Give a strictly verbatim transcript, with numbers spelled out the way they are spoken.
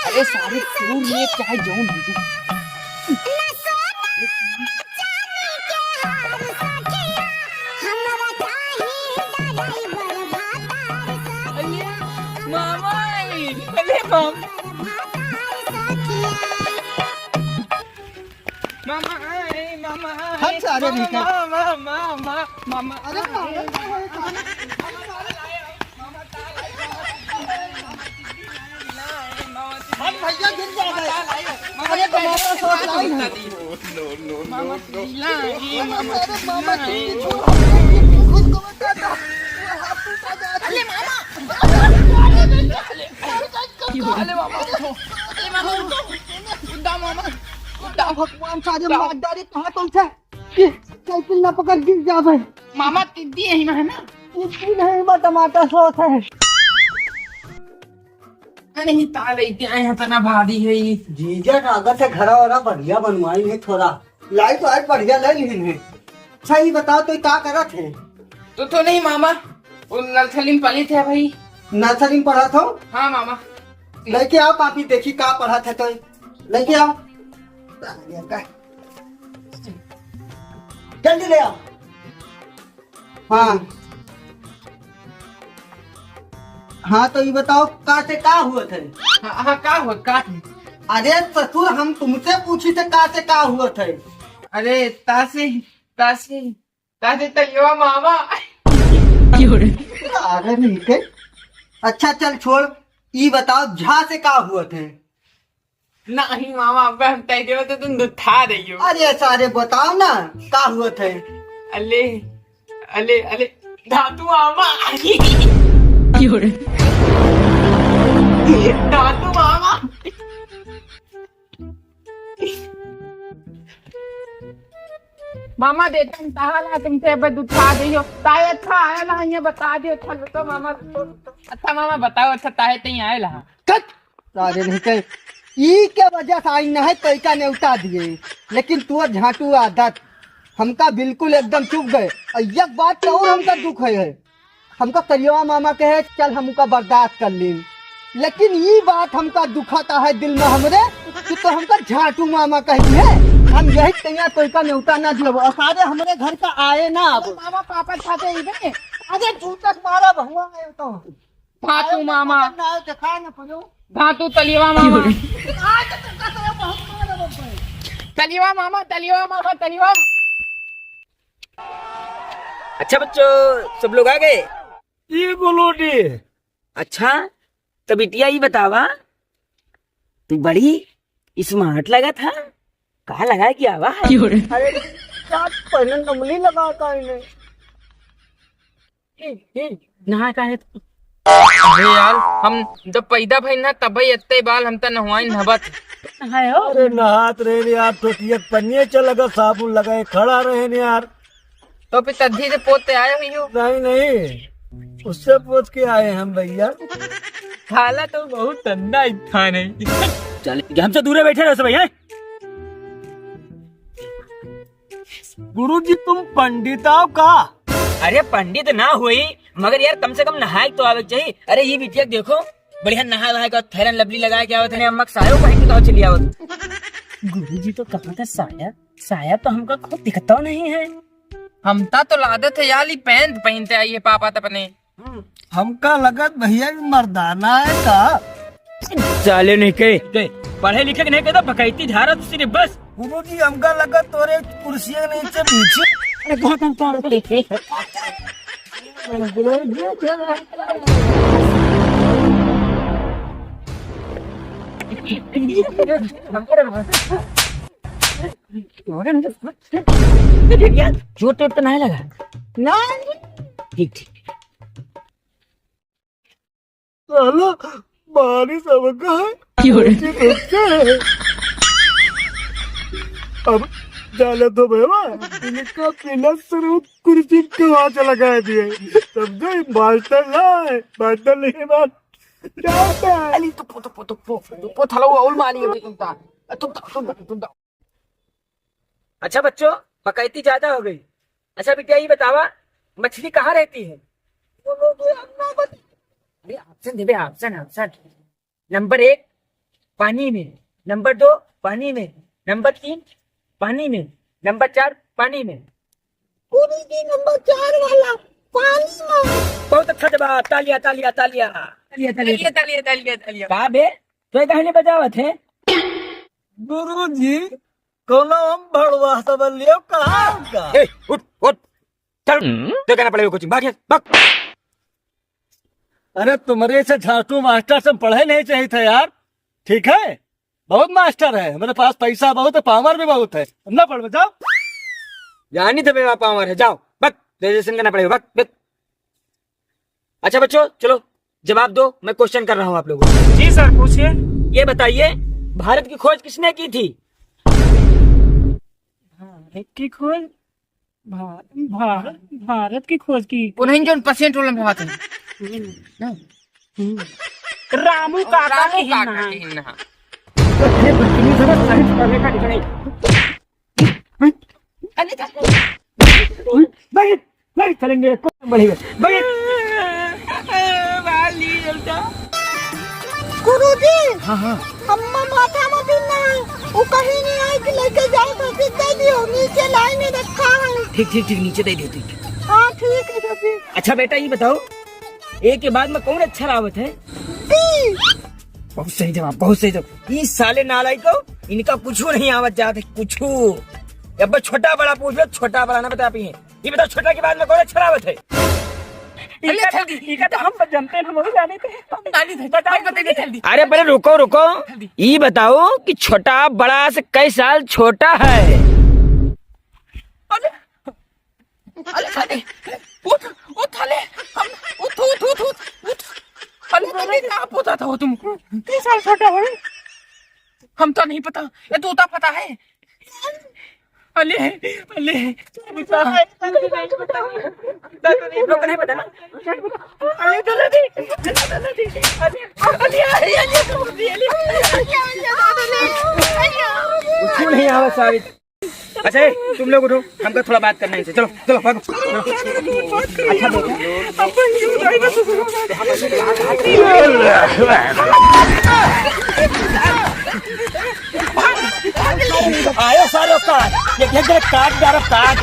अरे सारे चोर ये चाहे जौन हो जाए। मामा, अरे मामा। मामा, अरे मामा, हट सारे मामा, भीतर। मामा, मामा, मामा, मामा, अरे मामा, अरे मामा, हट भैया, गिर जाएगा। अरे तो मामा, सोच लाई है। मामा, अरे मामा, छोड़, खुद को बचा दो। अरे मामा। अरे मामा, उठो। अरे मामा, उठो। उठा मामा, उठा। भगवान, सारे मार डारे, कहाँ कौन सा? ये साइकिल ना पकड़ गिर जावे। मामा, तिद्दी यही में है ना? तिद्दी नहीं, बा टमाटर सॉस है। अरे, ता लेके आए हैं, तना भारी है ये। जीजा, कागज से घरा वरा बढ़िया बनवाई है थोड़ा। लाइट वाइट बढ़िया ले लिहिन है। अच्छा, ये बताओ, तो ये का करत है? तो, तो नहीं मामा, वो नर्सरी में पढ़े थे भाई। नर्सरी में पढ़त हो? हाँ मामा। लेके आओ कॉपी, देखी का पढ़त है तो। लेके आओ। जल्दी ले आओ। हाँ। हाँ, तो ये बताओ, का से का हुआ थे? हाँ, हाँ, का हुआ, का थे? अरे ससुर, हम तुमसे पूछी थे, का से का हुआ थे? अरे, तासे, तासे, तासे तैयवा मामा। अरे नहीं थे। अच्छा, चल छोड़, ई बताओ, झा से का हुआ थे? नहीं मामा, अब हम तय देवे तो तुम दुथा रही हो। अरे सारे बताओ ना, का हुआ थे? अले, अले, अले, धातु मामा। धातु मामा। मामा, देता हम तहाला तुमसे, अब दुथा दे हो। ताए अच्छा आया ना, ये बता दियो, अच्छा लुटो मामा, लुटो, लुटो। अच्छा मामा, बताओ, अच्छा ताए तई आए ला। कट! सारे नहीं कहे, ई के वजह से आई ना है, तोइका नेवता दिए, लेकिन तोर झांटू आदत हमका बिल्कुल एकदम चुभ गए। और एक बात तो और हमका दुख है, है। हमका करियवा मामा कहे, "चल, हम उका बर्दाश्त कर लीन।" लेकिन ई बात हमका दुखाता है दिल में हमरे, कि तो हमका झांटू मामा कह दिए। हम यही तैया तोइका नेवता ना दियो। और सारे हमरे घर का आए ना अब। मामा, पापा छाते ही बे। अरे, झूठक मारा बहुआ आए तो। धातु मामा। ना आए, दिखाए ना पड़ो। धातु तलियवा मामा। आज तो तुमका तो बहुत मारा बब्बे। तलियवा मामा, तलियवा मामा, तलियवा। अच्छा बच्चों, सब लोग आ गए? ई गुलूटी। अच्छा, तो बिटिया ई बतावा, तू बड़ी स्मार्ट लगत हा, का लगा के आवा है? अरे, का पहले नमली लगा का इन्हें? नहा का है तू? अबे यार, हम जब पैदा भइल ना, तबे एत्ते बाल हम त नहवाइन नहबत। नहाए हो? अरे नहात रहे यार, टोटिया के पनिया चल लगा, साबुन लगाए खड़ा रहे यार। तो फिर तद्दी से पोत के आए हुई हो? नहीं, नहीं, उससे पोत के आए हम भैया। खाला तो बहुत ठंडा स्थान है। चल, हमसे दूरे बैठे रहो सब, हैं? गुरुजी, तुम पंडित आओ का? अरे, पंडित ना होई, मगर यार, कम से कम नहाए तो आवे के चाहिए। अरे, ये बिटिया के देखो, बढ़िया नहा वहा के Fair and Lovely लगा के आवत है, अम्मा के सायो पहन के तो चली आवत। गुरुजी, तो कहाँ का साया? साया तो हमका खुद दिखता नहीं है। हमता तो लागत है यार, ई पैंट पहनते आई है पापा त अपने। हमका लगत भैया कि मर्दाना है का? साले नहीं कहे, पढ़े लिखे के नहीं कहता, बकैती झारत सिर्फ बस। गुरुजी, हमका लगत तोरे कुर्सिया के नीचे पीछे। अरे, बहुत हम तो चोट वोट तो नहीं लगा? नहीं। ठीक, ठीक। साला, बारिश अब का है? क्यों रे? कुर्सी रुक गए। अब जाने दो बेवा, इनका बिना शुरू कुर्सी के वहाँ से लगा दिए। समझे? मास्टर ना है, मास्टर नहीं बात। जाता है। अली, तुप्पो, तुप्पो, तुप्पो, तुप्पो, थलो, उल माली अभी तुम ता। तुम ता, तुम ता, तुम ता। अच्छा बच्चों, बकैती ज्यादा हो गई। अच्छा बिटिया, ये बतावा, मछली कहाँ रहती है? वो लोग ये अन्ना बत-, अरे, आप Option देबे, option, option। नंबर एक, पानी में। नंबर दो, पानी में। नंबर तीन, पानी में। नंबर चार, पानी में। गुरुजी, नंबर चार वाला, पानी में। बहुत अच्छा जवाब, तालियां, तालियां, तालियां। तालियां, तालियां। तालियां, तालियां, तालियां, तालियां। का बे, तोय काहे नहीं बजावत है? गुरुजी, कौनो हम भड़वा समझ लियो, कहाँ का? ए, उठ, उठ, चल, तोय का नापे पढ़े हो कोचिंग, भाग यहाँ, भाग। अरे, तुम्हरे से झांटू मास्टर से पढ़े नहीं चाहिए था यार, ठीक है? बहुत मास्टर है, मेरे पास पैसा बहुत है, पावर भी बहुत है। हम ना पढ़बे, जाओ। जानी थे मेरा पावर है, जाओ, बक, ग्रेजुएशन करना पड़ेगा, बक, बक। अच्छा बच्चों, चलो जवाब दो, मैं क्वेश्चन कर रहा हूँ आप लोगों को। जी सर, पूछिए। ये बताइए, भारत की खोज किसने की थी? भारत की खोज, भा-, भा-, भारत की खोज की। उन्हीं जो पसेंट वाला में बात है। हम्म। ना? हम्म। रामू काका रामू के काका हिन्ना। के हिन्ना। अरे, बदतमीज है, बस साइंस पढ़ने का नहीं। अरे, नहीं, नहीं चलेंगे, कौन बढ़ेगा? नहीं। गुरुजी, हाँ, हाँ। अम्मा माथा में भी नहीं, वो कहीं नहीं आई कि लेके जाओ, तो फिर दे दियो, नीचे लाई में रखा है। ठीक, ठीक, ठीक, नीचे दे दियो, ठीक। हाँ, ठीक है, चाची। अच्छा बेटा, ये बताओ, एक के बाद में कौन अक्षर आवत है? टी। बहुत सही जवाब, बहुत सही जवाब। ई साले नालायक को, इनका कुछू नहीं आवत जात है, कुछू। अब छोटा बड़ा पूछ लो, छोटा बड़ा ना बता पाए। ये बताओ, छोटा के बाद में कौन अक्षर आवत है? अरे, इनका जल्दी। इनका तो हम जानते हैं, हम वही जाने थे। हम गाली थे, बताओ, भाई, बताइए जल्दी। अरे, पहले रुको, रुको। जल्दी। ये बताओ कि छोटा बड़ा से कई साल छोटा है? अरे, अरे, अरे, उठ, उठ, अरे, हम, उठ, उठ, उठ, उठ, उठ। अरे, अरे, कहाँ पहुँचा था वो तुम? कई साल छोटा है? हम तो नहीं पता, ये तोता पता है। अले, अले, कुछ नहीं आवा साबित। अच्छा, ए, तुम लोग उठो, हमका थोड़ा बात करना है इनसे। चलो, चलो, भागो। चलो। अच्छा, देखो। आयो सारो काट, ये, ये जरा काट डालो, काट।